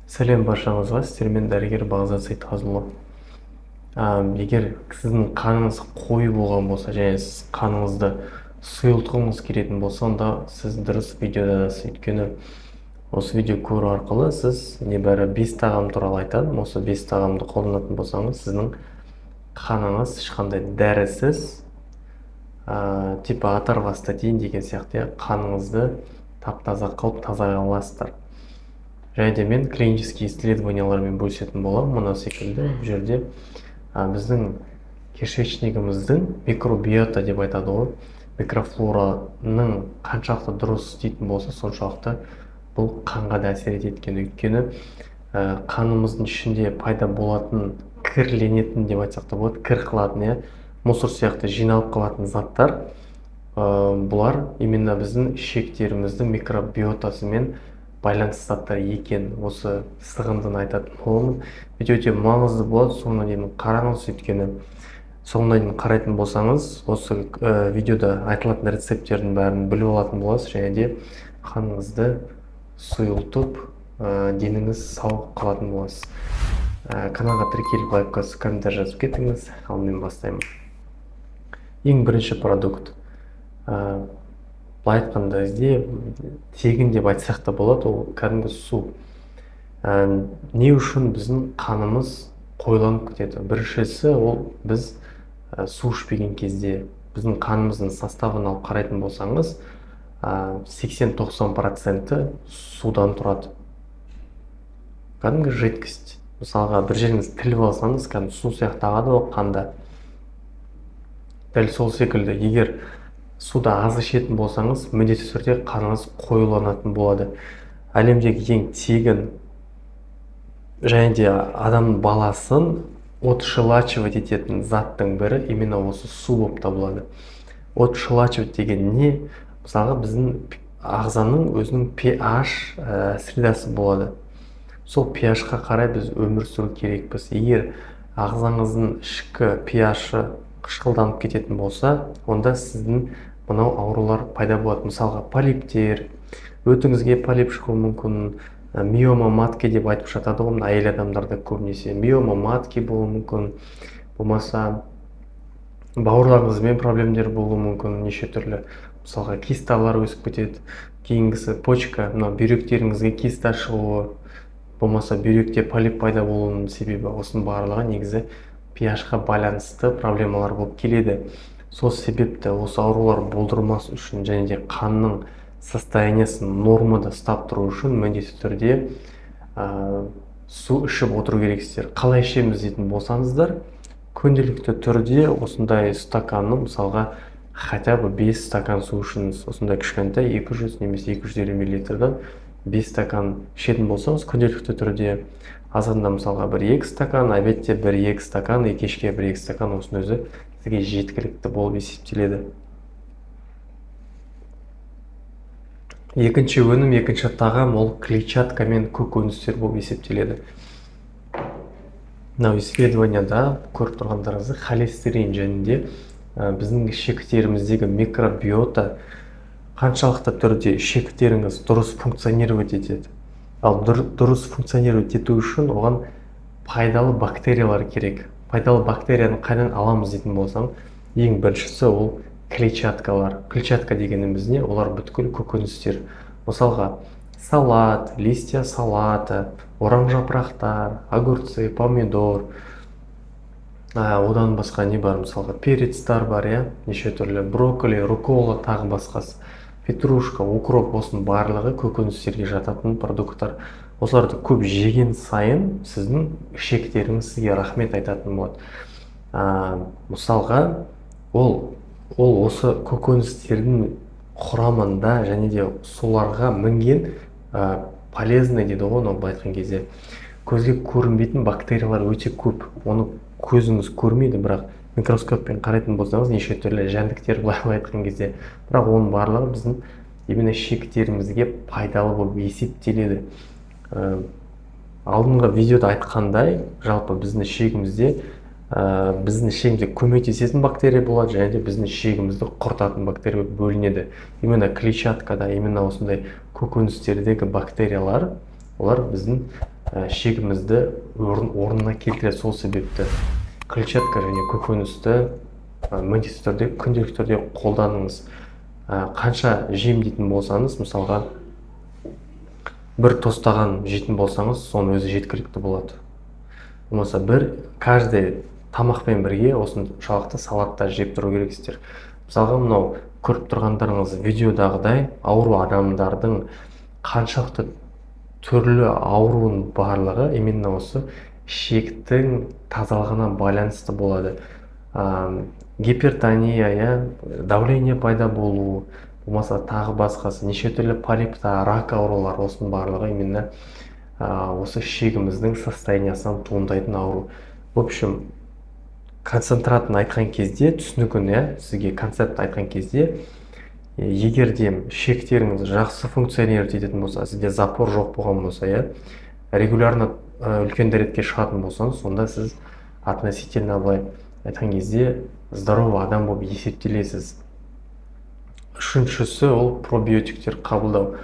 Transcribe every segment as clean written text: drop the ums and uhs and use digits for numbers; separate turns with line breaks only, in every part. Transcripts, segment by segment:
Сәлем баршаңызға! Сіздермен дәрігер Бағзат Сейтқазыұлы. Егер сіздің қаныңыз қою болған болса және сіз қаныңызды сұйылтқыңыз келетін болса, онда сіз дұрыс видеодасыз. Өйткені осы видео көру арқылы сіз небәрі 5 тағам туралы айтамын. Осы 5 тағамды қолданатын болсаңыз, сіздің қаныңыз ешқандай дәрісіз, типа аторвастатин деген сияқты, иә, қаныңызды тап таза қылып тазалай аласыздар. Және де мен клинический исследованиялармен бөлісетін боламын. Мына секілді бұл жерде біздің кишечнигіміздің микробиота деп айтады ғой, микрофлораның қаншалықты дұрыс істейтін болса, соншалықты бұл қанға да әсер етеді екен. Өйткені қанымыздың ішінде пайда болатын, кірленетін деп айтсақ та болады, кір қылатын, иә, мусор сияқты жиналып қалатын заттар, бұлар именно біздің ішектеріміздің микробиотасымен байланысты заттар екен. Осы сығындыны айтатын боламын. Өте өте маңызды болады, соңына дейін қараңыз. Өйткені соңына дейін қарайтын болсаңыз, осы видеода айтылатын рецепттердің бәрін біліп алатын боласыз және де қаныңызды сұйылтып, деніңіз сау қалатын боласыз. Каналға тіркеліп, лайк басып, комментарий жазып кетіңіз. Ал мен бастаймын. Ең бірінші продукт, былай айтқанда кезде тегін деп айтсақ та болады, ол кәдімгі су. Не үшін біздің қанымыз қоюланып кетеді? Біріншісі, ол біз су ішпеген кезде. Біздің қанымыздың составын алып қарайтын болсаңыз, 80-90% судан тұрады, кәдімгі жидкость. Мысалға, бір жеріңізді тіліп алсаңыз, кәдімгі су сияқты ағады ғой қанда. Дәл сол секілді, егер суды аз ішетін болсаңыз, міндетті түрде қаныңыз қоюланатын болады. Әлемдегі ең тегін және де адам баласын отщелачивать ететін заттың бірі именно осы су болып табылады. Отщелачивать деген не? Мысалға, біздің ағзаның өзінің pH средасы болады. Сол pH-қа қарай біз өмір сүру керекпіз. Егер ағзаңыздың ішкі pH-ы қышқылданып кететін болса, онда сіздің мынау аурулар пайда болады. Мысалға, полиптер, өтіңізге полип шығуы мүмкін, миома матки деп айтып жатады ғой, мына әйел адамдарда көбінесе миома матки болуы мүмкін, болмаса бауырларыңызбен проблемдер болуы мүмкін, неше түрлі, мысалға, кисталар өсіп кетеді. Кейінгісі почка, мынау бүйректеріңізге киста шығуы, болмаса бүйректе полип пайда болуының себебі. Осының барлығы негізі pH-қа байланысты проблемалар болып келеді. Сол себепті осы аурулар болдырмас үшін және де қанның состояниесін нормада ұстап тұру үшін міндетті түрде су ішіп отыру керексіздер. Қалай ішеміз дейтін болсаңыздар, күнделікті түрде осындай стаканның, мысалға, хотя бы 5 стакан су ішіңіз. Осындай кішкентай 200 немесе 250 миллилитрдан 5 стакан ішетін болсаңыз күнделікті түрде, азанда, мысалға, бір екі стакан, обедте бір екі стакан и кешке бір екі стакан, осының өзі сізге жеткілікті болып есептеледі. Екінші өнім, екінші тағам ол клетчатка мен көкөністер болып есептеледі. Мынау исследованияда көріп тұрғандарыңыздай, холестерин және де біздің ішектеріміздегі микробиота қаншалықты түрде ішектеріңіз дұрыс функционировать етеді. Ал дұрыс функционировать ету үшін оған пайдалы бактериялар керек. Пайдалы бактерияны қайдан аламыз дейтін болсаң, ең біріншісі ол клетчаткалар. Клетчатка дегеніміз не? Олар бүткіл көкөністер. Мысалға, салат, листья салата, орақ жапырақтар, огурцы, помидор. Одан басқа не бар? Мысалға, перецтар бар, иә, неше түрлі брокколи, руккола, тағы басқасы, петрушка, укроп. Осының барлығы көкөністерге жататын продукттар. Осыларды көп жеген сайын сіздің ішектеріңіз сізге рахмет айтатын болады. Мысалға, ол осы көкөністердің құрамында және де соларға мінген полезный дейді ғой, мынау былай айтқан кезде көзге көрінбейтін бактериялар өте көп. Оны көзіңіз көрмейді, бірақ микроскоппен қарайтын болсаңыз, неше түрлі жәндіктер, былай айтқан кезде, бірақ оның барлығы біздің именно ішектерімізге пайдалы болып есептеледі. Алдыңғы видеода айтқандай, жалпы біздің ішегімізде, біздің ішегімізге көмектесетін бактерия болады және де біздің ішегімізді құртатын бактерия болып бөлінеді. Именно клетчаткада, именно осындай көкөністердегі бактериялар, олар біздің Ішегімізді орнына келтіреді. Сол себепті клетчатка және көкөністі міндетті түрде, күнделікті түрде қолданыңыз. Қанша жем дейтін болсаңыз, мысалға, бір тостаған жейтін болсаңыз, соның өзі жеткілікті болады. Болмаса бір каждый тамақпен бірге осыншалықты салаттар жеп тұру керексіздер. Мысалға, мынау көріп тұрғандарыңыз видеодағыдай ауру адамдардың қаншалықты түрлі ауруының барлығы именно осы ішектің тазалығына байланысты болады. Гипертония, иә, давление пайда болу, болмаса тағы басқасы, неше түрлі полиптар, рак аурулар, осының барлығы именно осы ішегіміздің состояниясынан туындайтын ауру. В общем, концентратын айтқан кезде, түсінігін, иә, сізге концепт айтқан кезде, егер де ішектеріңіз жақсы функционировать ететін болса, сізде запор жоқ болған болса, иә, регулярно үлкен дәретке шығатын болсаңыз, сонда сіз относительно, былай айтқан кезде, здоровый адам болып есептелесіз. Үшіншісі — ол пробиотиктер қабылдау.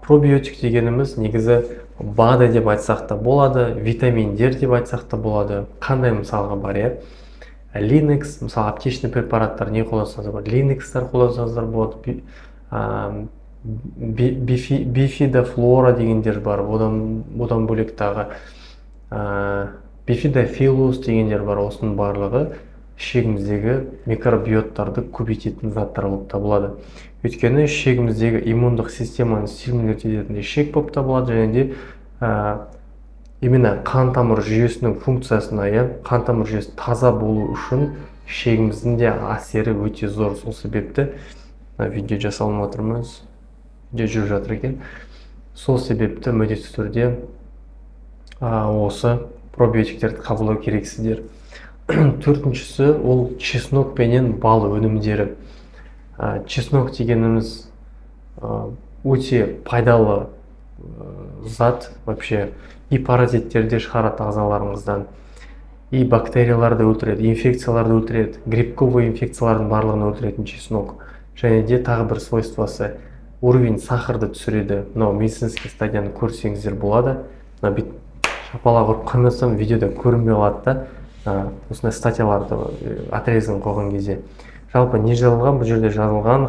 Пробиотик дегеніміз негізі БАДы деп айтсақ та болады, витаминдер деп айтсақ та болады. Қандай мысалға бар, иә? Линекс, мысалы, аптечный препараттар не қолдансаңыздар болады, Линекстер қолдансаңыздар болады, Бифидофлора дегендер бар. Одан бөлек тағы Бифидофилус дегендер бар. Осының барлығы ішегіміздегі микробиоттарды көбейтетін заттар болып табылады, өйткені ішегіміздегі иммундық системаны стимулировать ететін ішек болып табылады және де именно қан тамыр жүйесінің функциясына, иә, қан тамыр жүйесі таза болу үшін ішегіміздің де әсері өте зор. Сол себепті мына видео жасалынып жатыр ма, видео жүріп жатыр екен. Сол себепті міндетті түрде осы пробиотиктерді қабылдау керексіздер. Төртіншісі — ол чеснок пенен бал өнімдері. Чеснок дегеніміз өте пайдалы зат вообще, и паразиттерді шығарады ағзаларыңыздан, и бактерияларды өлтіреді, инфекцияларды өлтіреді, грибковый инфекциялардың барлығын өлтіретін чеснок. Және де тағы бір свойствосы — уровень сахарды түсіреді. Мынау медицинский стадияны көрсеңіздер болады. Мына бүйтіп шапалақ ұрып қоймасам, видеода көрінбей қалады да. Осындай статьяларды отрезін қойған кезде жалпы не жазылған? Бұл жерде жазылған: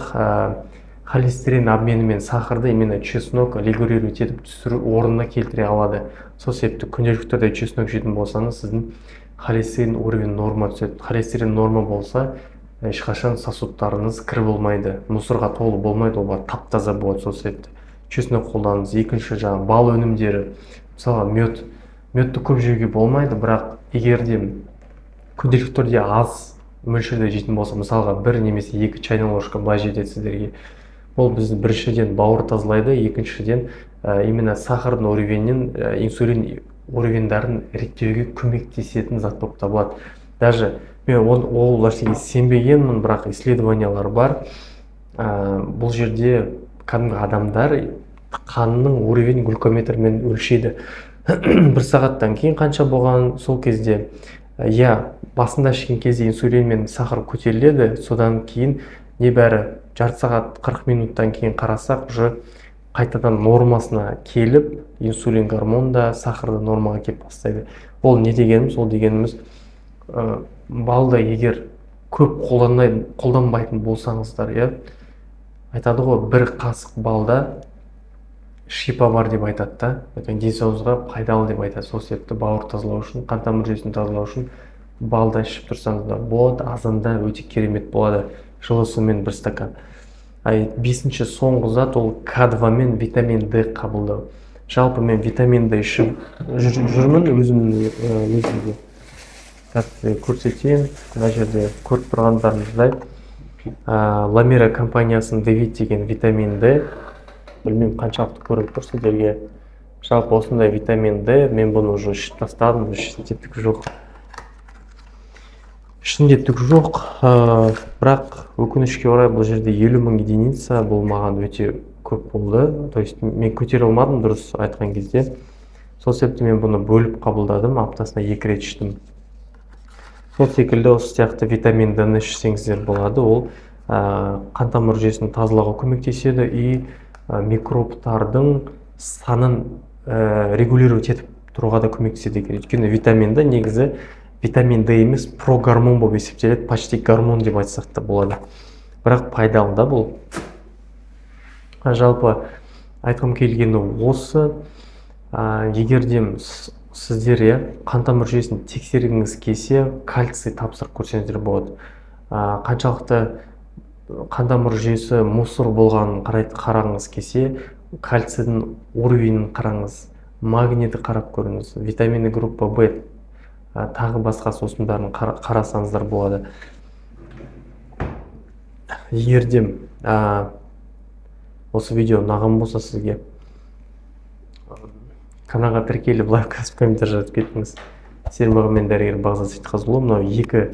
холестерин обмені мен сахарды именно чеснок регулировать етіп, түсіру, орнына келтіре алады. Сол себепті күнделікті түрде чеснок жейтін болсаңыз, сіздің холестерин уровень норма түседі. Холестерин норма болса, ешқашан сосудтарыңыз кір болмайды, мусорға толы болмайды, олар тап таза болады. Сол себепті чеснок қолданыңыз. Екінші, жаңағы бал өнімдері, мысалға, мед. Медті көп жеуге болмайды, бірақ егер де күнделікті түрде аз мөлшерде жейтін болса, мысалға, бір немесе екі чайный ложка былай жетеді сіздерге. Ол бізді, біріншіден, бауыр тазалайды, екіншіден, именно сахардың уровенін, инсулин уровеньдарын реттеуге көмектесетін зат болып табылады. Даже мен ол нәрсеге сенбегенмін, бірақ исследованиялар бар. Бұл жерде кәдімгі адамдар қанның уровень глюкометрмен өлшейді, бір сағаттан кейін қанша болған. Сол кезде, иә, басында ішкен кезде инсулин мен сахар көтеріледі, содан кейін небәрі жарты сағат, 40 минуттан кейін қарасақ, уже қайтадан нормасына келіп, инсулин гормон да, сахар да нормаға келіп бастайды. Ол не дегеніміз? Ол дегеніміз, балды егер көп қолданбайтын болсаңыздар, иә, айтады ғой, бір қасық балда шипа бар деп айтады да, это денсаулығыңызға пайдалы деп айтады. Сол себепті бауыр тазалау үшін, қан тамыр жүйесін тазалау үшін балда ішіп тұрсаңыздар болады. Азанда өте керемет болады, жылы сумен бір стакан. А бесінші, соңғы зат — ол К2 мен витамин Д қабылдау. Жалпы мен витамин Д ішіп жүрмін өзімнің өзімде. Қазір көрсетейін. Мына жерде көріп тұрғандарыңыздай, Ламира компаниясының Девит деген витамин Д. Білмеймін, қаншалықты көрініп тұр сіздерге. Жалпы осындай витамин Д. Мен бұны уже ішіп тастадым, ішінде түк жоқ, ішінде түк жоқ. Бірақ өкінішке орай, бұл жерде 50 000 единица. Бұл маған өте көп болды, то есть мен көтере алмадым, дұрыс айтқан кезде. Сол себепті мен бұны бөліп қабылдадым, аптасына екі рет іштім. Сол секілді осы сияқты витамин Д ны ішсеңіздер болады. Ол қан тамыр жүйесін тазалауға көмектеседі и микробтардың санын регулировать етіп тұруға да көмектеседі екен. Өйткені витамин Д негізі витамин Д емес, прогормон болып есептеледі, почти гормон деп айтсақ та болады, бірақ пайдалы да бұл. Жалпы айтқым келгені осы. Егер де сіздер, иә, қан тамыр жүйесін тексергіңіз келсе, кальций тапсырып көрсеңіздер болады. Қаншалықты қан тамыр жүйесі мусор болғанын қарағыңыз келсе, кальцийдің уровенін қараңыз, магнийді қарап көріңіз, витамины группа В, тағы басқа сусындарын қарасаңыздар болады. Егер де осы видео ұнаған болса сізге, каналға тіркеліп, лайк басып, комментарий жазып кетіңіз. Сіздермен дәрігер Бағзат Сейтқазыұлы. Мынау екі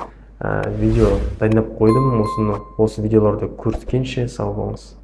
видео дайындап қойдым осыны. Осы видеоларды көріскенше сау болыңыз.